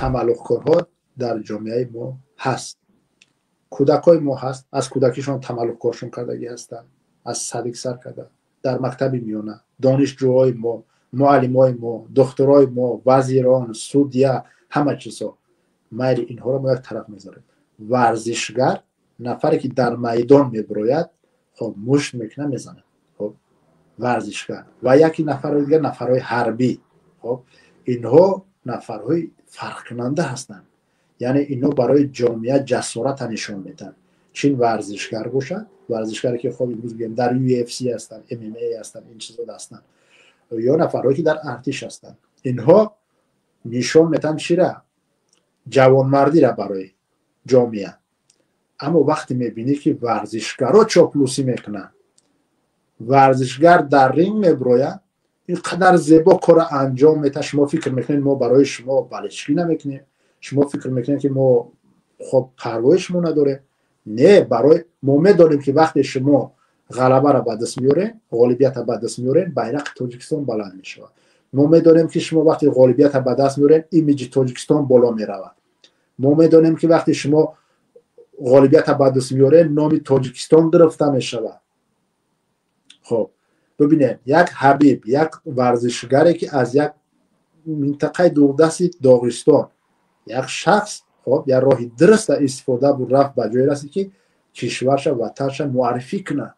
Тамаллуқкорҳо дар ҷомеаи мо ҳаст, кӯдакҳои мо ҳаст, аз кӯдакишон тамаллуқкоршон кардагӣ ҳастанд, аз садик сар карда дар мактаби миёна, донишҷӯҳои мо, муаллимои мо, духтурои мо, вазирон, судья, ҳама чизҳо. Майли, инҳоро мо як тараф мезорем. Варзишгар нафаре ки дар майдон мебирояд, хоб, мушт мекунад, мезанад, хоб, варзишгар ва яке нафарои дигар, нафарҳои ҳарбӣ, хоб, инҳо нафарҳои фарқкунанда ҳастанд. Яъне инҳо барои ҷомеа ҷасората нишон медиҳанд. Чин варзишгар бошад, варзишгаре ки, хоб, имрӯз бигӯем, дар UFC ҳастанд, MMA ҳастанд, ин чизо ҳастанд, ё нафарҳое ки дар артиш ҳастанд, инҳо нишон медиҳанд чира? Ҷавонмардира барои ҷомеа. Аммо вақте мебинӣ, ки варзишгаро чоплусӣ мекунанд, варзишгар дар ринг мебирояд, ин қадар зебо корро анҷом медиҳад, шумо фикр мекунед, мо барои шумо болельщикӣ намекунем, шумо фикр мекунед, ки мо, хоб, парвои шумо надорем. Не, барои мо медонем, ки вақте шумо ғалабаро ба даст меорем, ғолибията ба даст меорем, байрақи Тоҷикистон баланд мешавад. Мо медонем, ки шумо вақте ғолибията ба даст меорем, имиҷи Тоҷикистон боло меравад. Мо медонем, ки вақте шумо ғолибията ба даст меорем, номи Тоҷикистон гирифта мешавад. Хоб, бибинед, як Ҳабиб, як варзишгаре, ки аз як минтақаи дурдасти Доғистон, як шахс, хоб, як роҳи дуруста истифода буд, рафт, ба ҷое расид, ки кишварша, ватанша муаррифӣ кунад.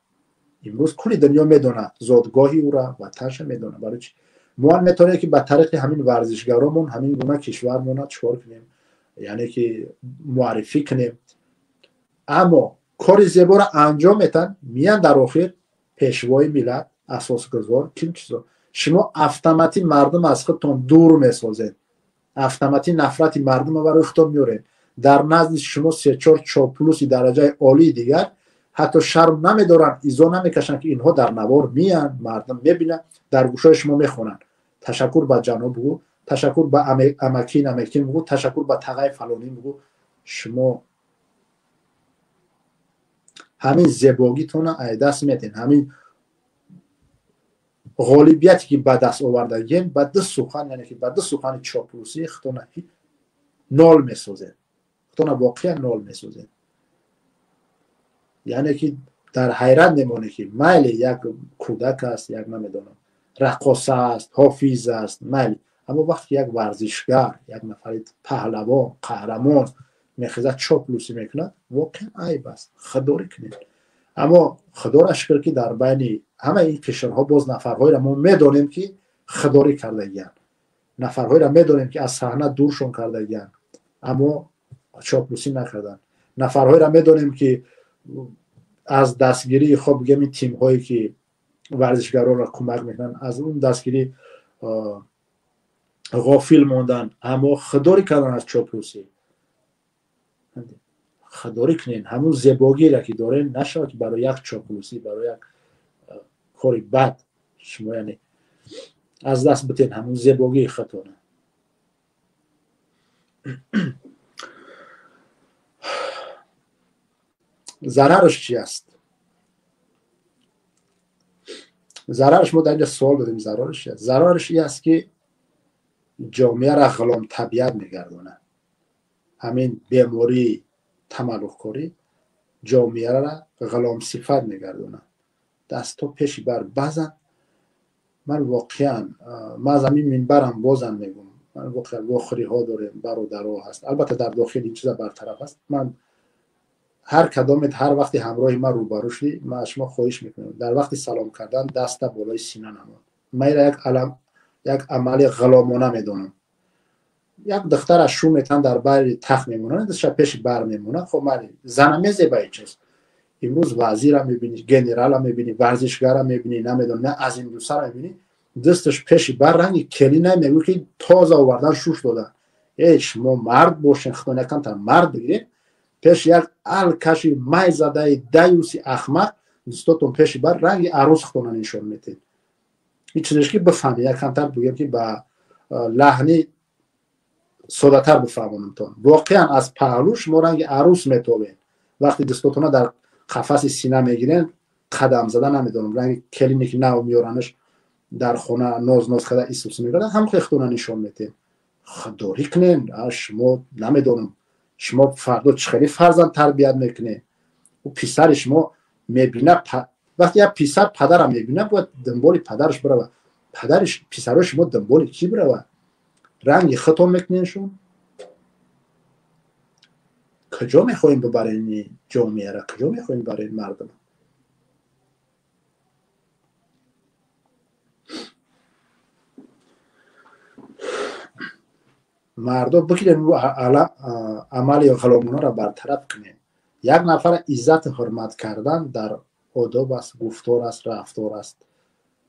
Имрӯз кулли дунё медонад зодгоҳи ӯра, ватанша медонад. Барои чи мо ҳам метавонем, ки ба тариқи ҳамин варзишгаромон ҳамин гуна кишвармона чикор кунем, яъне ки муаррифӣ кунем? Аммо кори зеборо анҷом метаҳанд, миян дар охир пешвои миллат, асосгузор, ким чизо, шумо автоматӣ мардум аз худтон дур месозед, автоматӣ нафрати мардумро барои худтон меоред. Дар назди шумо се-чор чоплуси дараҷаи олии дигар ҳатто шарм намедоранд, изо намекашанд, ки инҳо дар навор миянд, мардум мебинанд, дар гӯшои шумо мехонанд: «Ташаккур ба ҷаноб бугӯ, ташаккур ба амакин, амакин бугӯ, ташаккур ба тағаи фалонӣ бугӯ». Шумо ҳамин зебогитона ай даст метен, ҳамин ғолибияте ки ба даст овардагиен, ба ду сухан, яъне ки ба ду сухани чоплусӣ худтона нол месозед, худтона воқеан нол месозед. Яъне ки дар ҳайрат мемонед, ки майли, як кӯдак аст, як, намедонам, раққоса аст, ҳофиз аст, майли, аммо вақте як варзишгар, як нафари паҳлавон, қаҳрамон мехезад, чоплусӣ мекунад, воқеан айб аст. Худдорӣ кунед. Аммо худоро шукр, ки дар байни ҳамаи ин қишрҳо боз нафарҳоеро мо медонем, ки худдорӣ кардагиянд, нафарҳоеро медонем, ки аз саҳна дуршон кардагиянд, аммо чоплусӣ накарданд, нафарҳоеро медонем, ки аз дастгирии, хоб, бигем, ин тимҳое ки варзишгаронро кӯмак мекунанд, аз он дастгирӣ ғофил монданд, аммо худдорӣ карданд аз чоплусӣ. Худдорӣ кунед, ҳамун зебогире ки дорем, нашавад, ки барои як чоплусӣ, барои як кори бад шумо, яъне, аз даст битен ҳамун зебогии худтона. Зарараш чи аст? Зарараш, мо дар инҷа суол додем, зарараш чи аст? Зарараш ин аст, ки ҷомеаро ғуломтабиат мегардонад. Ҳамин бемории тамаллуқкорӣ ҷомеаро ғуломсифат мегардонад. Дастҳо пеши бар, баъзан ман воқеан, ман аз ҳамин минбарам бозам мегӯм, ман воқеан, вохӯриҳо дорем, бародарҳо ҳаст, албатта дар дохили ин чиза бартараф аст. Ман ҳар кадомет, ҳар вақте ҳамроҳи ман рӯбарӯ шудӣ, ман аз шумо хоҳиш мекунам, дар вақти салом кардан даста болои сина намон. Ман инро як амали ғуломона медонам. Як духтар аз шу метан дар бари тахт мемонад, дастша пеши бар мемонад. Хоб, майли, зана мезеба ин чиз. Имрӯз вазира мебинӣ, генерала мебинӣ, варзишгара мебинӣ, намедонам, на азимдусара мебинӣ, дасташ пеши бар, ранги келина, мегӯ, ки тоза овардан, шуш додан. Эй, шумо мард бошен, худтон якамтар мард бигиред. Пеш як алкаши май задаи даюси ахмақ дустотон пеши бар, ранги арӯс худтона нишон метед. Ин чизеш ки бифаҳмед, якамтар бигӯем, ки ба лаҳни соддатар бифаҳмонамтон. Воқеан аз паҳлӯ шумо ранги арӯс метобед, вақте дустотона дар қафаси сина мегирен, қадам зада, намедонам, ранги келине ки нав меоранаш дар хона, ноз ноз карда исус мекарда, ҳам худтона нишон метед. Худдорӣ кунен. Шумо намедонам, шумо фардо чӣ хеле фарзанд тарбият мекунед. Ӯ писари шумо мебина, вақте як писар падарам мебина, бояд дунболи падараш бирава. Падариш, писарои шумо дунболи кӣ бирава? Ранги худтон мекунен шумо? Куҷо мехоҳем бибарем ҷомеаро? Куҷо мехоҳем бибарем мардум? Мардо бикунем амали ғуломонаро бартараф кунем. Як нафара иззату ҳурмат кардан дар одоб аст, гуфтор аст, рафтор аст,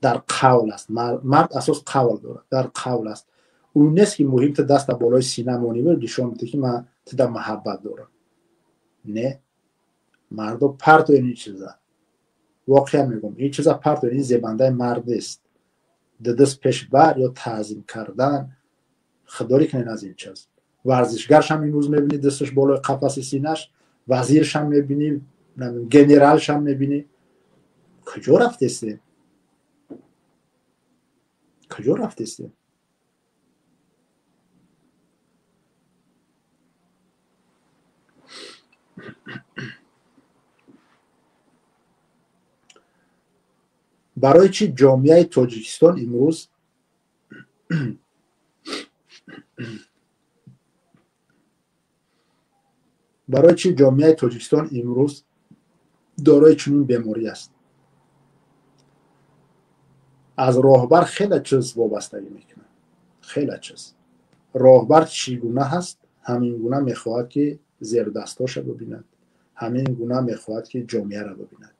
дар қавл аст. Мард асос қавл дорад, дар қавл аст. Ӯ нест ки муҳим ту даста болои сина монӣ нишон бидӣ ки ман туда муҳаббат дорам. Не, мардо партоен ин чиза. Воқеан мегӯям, ин чиза партоен, ин зебандаи мард нест. Дудуст пеш бар ё таъзим кардан, худдорӣ кунед аз ин чиз. Варзишгаршам имрӯз мебинӣ дасташ болои қафаси синаш, вазиршам мебинӣ, генералшам мебинӣ. Куҷо рафтестем? Куҷо рафтестем? Барои чӣ ҷомеаи Тоҷикистон имрӯз барои чӣ ҷомеаи Тоҷикистон имрӯз дорои чунин беморӣ аст? Аз роҳбар хеле чиз вобастагӣ мекунад, хеле чиз. Роҳбар чӣ гуна ҳаст, ҳамин гуна мехоҳад ки зердастошро бибинад, ҳамин гуна мехоҳад ки ҷомеаро бибинад.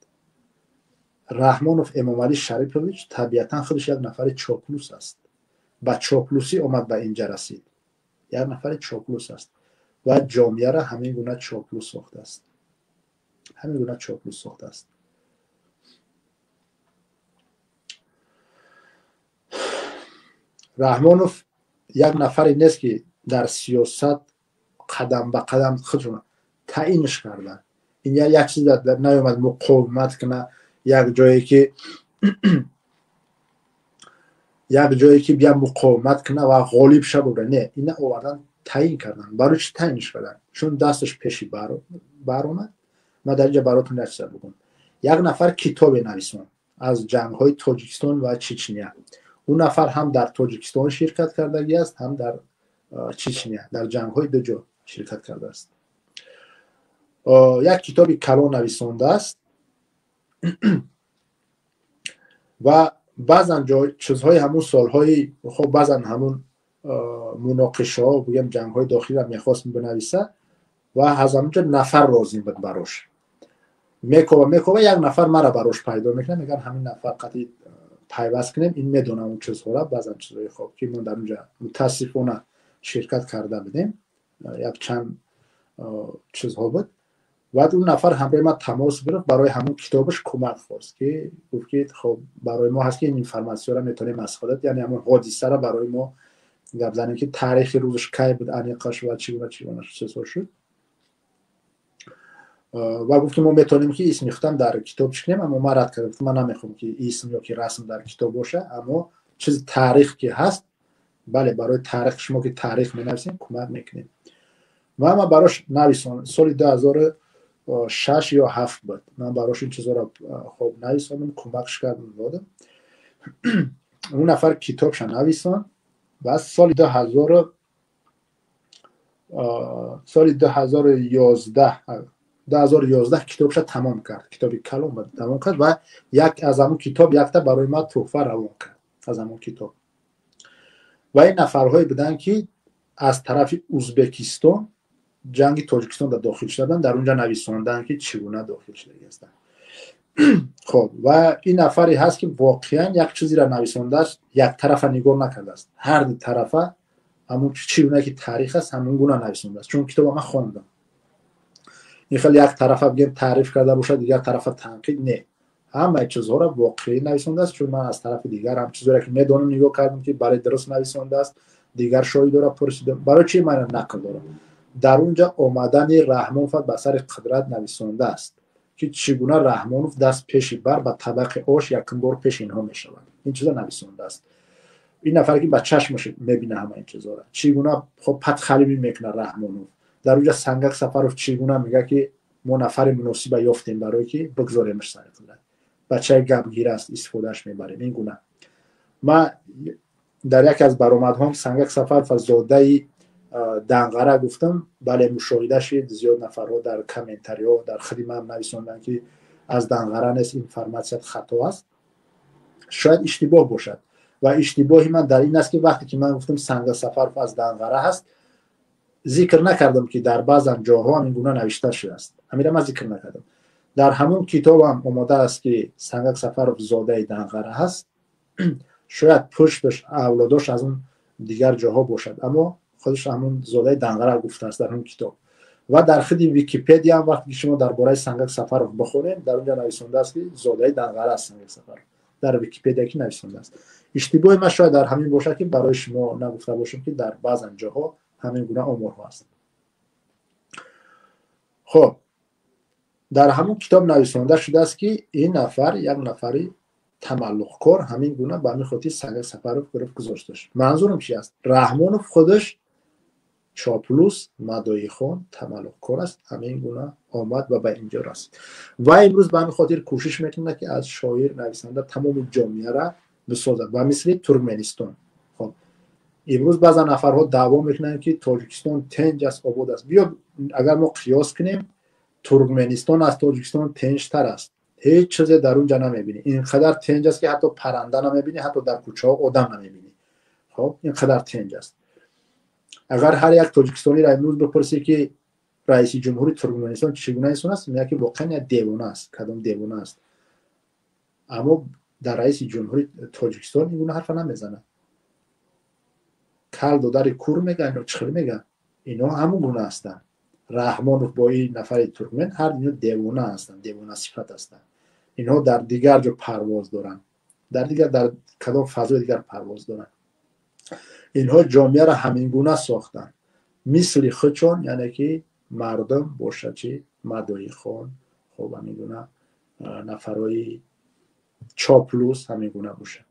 Раҳмонов Эмомалӣ Шарипович табиатан худаш як нафари чоплус аст. Ба чоплусӣ омад, ба инҷа расид. Як нафари чоплус аст ва ҷомеаро ҳамин гуна чоплус сохтааст. Ҳамин гуна чоплус сохтааст. Раҳмонов як нафаре нест ки дар сиёсат қадам ба қадам худро таъинш карда. Ин як чиз наёмад муқовимат кунад, як ҷое ки бия муқовимат кунад ва ғолиб шава. Не, ина овардан таъин кардан. Барои чӣ таъинш кардан? Чун дасташ пеши баромад. Ман дар инҷа баротон як чиза бигӯям. Як нафар китобе нависон аз ҷангҳои Тоҷикистон ва Чечня. Ӯ нафар ҳам дар Тоҷикистон ширкат кардагӣ аст, ҳам дар Чечня, дар ҷангҳои ду ҷо ширкат кардааст. Як китоби калон нависондааст ва баъзан чизҳои ҳамун солҳои, хоб, баъзан ҳамун муноқишаҳо, бигӯем ҷангҳои дохилиро мехост бинависа ва аз ҳамунҷо нафар лозим буд барош. Мекова як нафар мара барош пайдо мекунад, мегӯяд ҳамин нафар қатъи пайваст кунем, ин медонам он чизҳоро, баъзан чизҳои хоб ки мо дар онҷа мутаассифона ширкат карда будем, як чанд чизҳо буд. Баъд он нафар ҳамроҳи ман тамос гирифт, барои ҳамон китобаш кӯмак хост, ки гуфт ки хоб барои мо ҳаст ки ин информатсияро метавонем аз худат, яъне ҳамон ҳодисаро барои мо гап занем ки таърихи рӯзаш кай буд, аниқаш ва чӣ гуна чӣ гуна чизҳо шуд. Ва гуфт ки мо метавонем ки исми худам дар китоб чӣ кунем, аммо ман рад кардам, гуфтам ман намехоҳам ки исм ё ки расм дар китоб боша, аммо чизи таърих ки ҳаст, бале, барои таърих шумо ки таърих менависем кӯмак мекунем. Ва ман барош нависон соли 2006 ё 7 буд, ман барош ин чизҳоро хоб нависондам, кӯмакш кардам, додам. Он нафар китобша нависон ва соли 2011 китобша тамом кард, китоби калон буд, тамом кард ва як аз ҳамон китоб якта барои ман туҳфа равон кард аз ҳамон китоб. Ва ин нафарҳое буданд ки аз тарафи Ӯзбекистон ҷанги Тоҷикистон дар дохил шуданд, дар онҷа нависонданд ки чӣ гуна дохил шудагӣ ҳастанд. Хоб, ва ин нафаре ҳаст ки воқеан як чизеро нависондааст, як тарафа нигоҳ накардааст, ҳар ду тарафа ҳамон чӣ гуна ки таърих аст ҳамон гуна нависондааст. Чун китобро ман хондам, ин хеле як тарафа бигем таъриф карда бошад, дигар тарафа танқид не, ҳамаи чизҳоро воқеӣ нависондааст. Чун ман аз тарафи дигар ҳам чизҳоеро ки медонам нигоҳ кардам ки барои дуруст нависондааст, дигар шоҳидоро пурсидам. Барои чӣ ман нақл дорам? Дар онҷа омадани Раҳмонов ба сари қудрат нависондааст ки чӣ гуна Раҳмонов даст пеши бар ба табақи ош якум бор пеши инҳо мешавад. Ин чизо нависондааст. Ин нафаре, ки ба чашмаш мебина ҳама ин чизҳоро, чӣ гуна, хоб, подхалимӣ мекунад Раҳмонов дар уҷа. Сангак Сафаров чӣ гуна мега, ки мо нафари муносиба ёфтем, барое ки бигзоремаш сари қудрат, бачаи гапгир аст, истифодааш мебарем. Ин гуна ма дар яке аз баромадҳом Сангак Сафаров аз зодаи Данғара гуфтам. Бале, мушоҳида шид, зиёд нафарҳо дар комментариҳо, дар худи ман нависонданд, ки аз Данғара нест, информатсият хато аст. Шояд иштибоҳ бошад ва иштибоҳи ман дар ин аст, ки вақте ки ман гуфтам, Сангак Сафаров аз Данғара ҳаст, зикр накардам, ки дар баъзан ҷоҳо ҳамин гуна навишта шудааст. Ҳамира ман зикр накардам. Дар ҳамон китобам омода аст, ки Сангак Сафаров зодаи Данғара ҳаст. Шояд пушташ, авлодош аз он дигар ҷоҳо бошад, аммо худаш ҳамон зодаи Данғара гуфтааст дар ҳамон китоб. Ва дар худи Википедиям, вақте ки шумо дар бораи Сангак Сафаров бихонед, дар онҷа нависондааст, ки зодаи Данғара аст Сангак Сафаров. Дар Википедия ки нависондааст. Иштибоҳи ман шояд дар ҳамин бошад, ки барои шумо нагуфта бошам, ки дар баъзан ҷоҳо ҳамин гуна оморҳо аст. Хоб, дар ҳамон китоб нависонда шудааст, ки ин нафар як нафари тамаллуқкор, ҳамин гуна, ба ҳамин хотир Сангак Сафаров гирифт, гузошташ. Манзурам чи аст? Раҳмонов худаш чоплус, мадоихон, тамаллуқкор аст. Ҳамин гуна омад ва ба инҷо расид ва имрӯз ба ҳамин хотир кӯшиш мекунад, ки аз шоир, нависанда тамоми ҷомеара бисозад ба мисли Туркменистон. Хоб, имрӯз баъзан нафарҳо даъво мекунанд, ки Тоҷикистон тинҷ аст, обод аст. Биё, агар мо қиёс кунем, Туркменистон аз Тоҷикистон тинҷтар аст. Ҳеҷ чизе дар он ҷа намебинӣ. Ин қадар тинҷ аст, ки ҳатто парранда намебинӣ, ҳатто дар кӯчаҳо одам намебинӣ. Хоб, ин қадар тинҷ аст. Агар ҳар як тоҷикистониро имрӯз бипурсӣ, ки раиси ҷумҳури Туркманистон чӣ гуна инсон аст, мегӯяд, ки воқеан як девона аст, кадом девона аст. Аммо дар раиси ҷумҳури Тоҷикистон ин гуна ҳарфа намезанад. Кал додари кур мегӯянд ё чӣ хел мегӯянд, ино ҳамон гуна ҳастанд. Раҳмонов бо ин нафари туркмен ҳар ино девона ҳастанд, девонасифат ҳастанд. Инҳо дар дигар ҷо парвоз доранд, дар дигар, дар кадом фазои дигар парвоз доранд. Инҳо ҷомеаро ҳамин гуна сохтанд, мисли худшон, яъне ки мардум бошад чи мадоихон, хоб, ҳамин гуна нафарҳои чоплус ҳамин гуна бошад.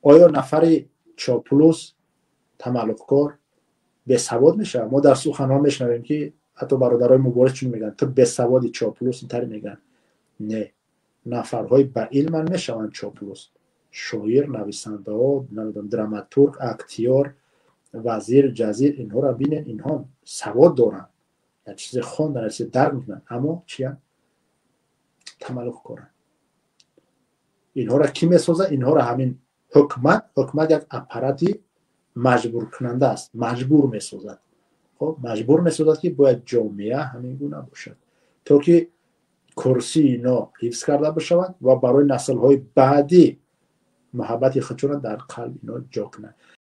Оё нафари чоплус, тамаллуқкор бесавод мешавад? Мо дар суханҳо мешунавем, ки ҳатто бародарои мубориз чун мегӯянд: «Ту бесаводи, чоплус», интаре мегӯянд. Не, нафарҳои ба илман мешаванд чоплус: шоир, нависандаҳо, намедонам, драматург, актёр, вазир, ҷазир. Инҳоро бинед, инҳо савод доранд, як чизе хондан, як чизе дарк мекунанд, аммо чиянд? Тамаллуқкоранд. Инҳоро кӣ месозад? Инҳоро ҳамин ҳукумат. Ҳукумат як аппарати маҷбуркунанда аст, маҷбур месозад. Хоб, маҷбур месозад, ки бояд ҷомеа ҳамин гуна бошад, то ки курсии ино ҳифз карда бишавад ва барои наслҳои баъдӣ муҳаббати худшонро дар қалби ино ҷо кунад.